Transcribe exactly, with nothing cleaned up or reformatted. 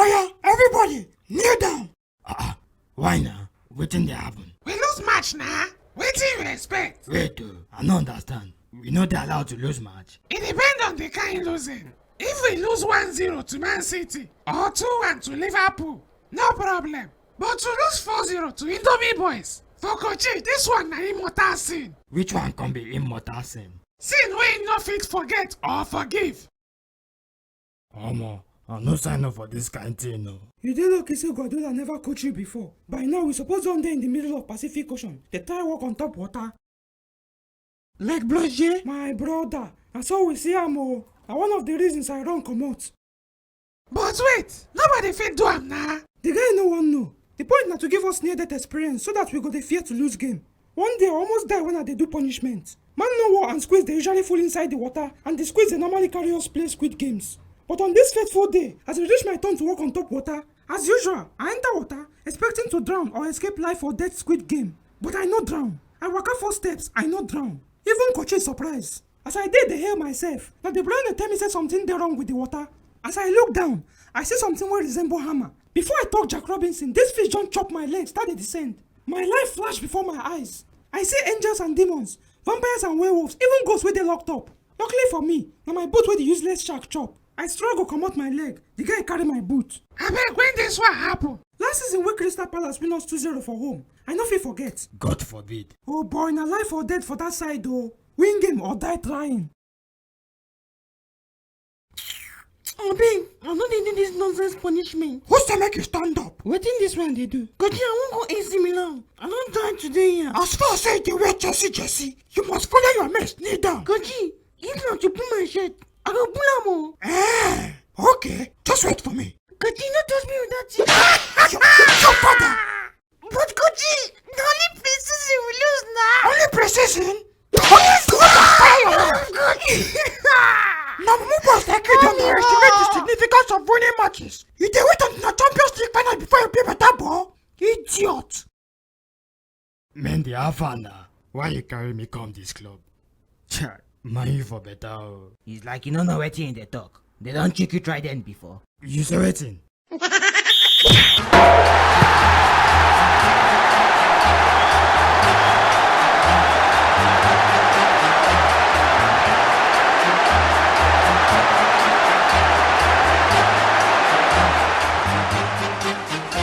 Oya, everybody, kneel down. Ah, ah, why na? Wetin dey happen? We lose match na. Wetin you expect? Wait o, I no understand. We no dey allowed to lose match. E depend on the kind losing. If we lose one zero to Man City or two one to Liverpool, no problem. But to lose four zero to Indomie Boys, for Kochi, this one na immortal sin. Which one come be immortal sin? Sin wey no fit forget or forgive. Omo, I no sign up for this kind thing o. You dey lucky say Guardiola never coach you before. By now, we suppose don dey in the middle of Pacific Ocean, dey try walk on top water. Like Blanche? My brother, na so we see am o. Na one of the reasons I run comot. But wait, nobody fit do am na. The guy no wan know. The point na to give us near death experience so that we go dey fear to lose game. One day I almost die when I dey do punishment. Man no war and squeeze dey usually full inside the water, and the squeeze dey normally carry us play squid games. But on this fateful day, as e reach my turn to walk on top water, as usual, I enter water expecting to drown or escape life or death squid game. But I no drown. I waka four steps, I no drown. Even Kochi surprise. As I dey dey hail myself, na De Bruyne tell me say something dey wrong with the water. As I look down, I see something wey resemble hammer. Before I talk Jack Robinson, this fish don chop my leg, start dey descend. My life flash before my eyes. I see angels and demons, vampires and werewolves, even ghosts wey dey locked up. Luckily for me, na my boot wey the useless shark chop. I struggle comot my leg. The guy carry my boot. Abeg, when this one happen? Last season wey Crystal Palace win us two zero for home, I no fit forget. God forbid. Oh boy, na life or death for that side o. Win game or die trying. Abeg, I no dey do this nonsense punishment. Who say make you stand up? Wetin this one dey do? Kochi, I wan go A C Milan. I don try today here. As far as say you dey wear Chelsea jersey, you must follow your mates kneel down. Kochi, if na to pull my shirt, I go pull am o. Eh, okay, just wait for me. Kochi, no touch me with that thing. Your, your, your father. But Kochi, na only pre-season we lose na. Only pre-season? Police go fire your mouth. Kochi. Na mumu boys like you don underestimate the significance of winning matches. You dey wait until na Champions League final before you play better ball? Idiot. Mendy, how far na? Why you carry me come this club? Chai, Man U for better o. It's like you no know wetin you dey talk. They don trick you try then before. You say wetin?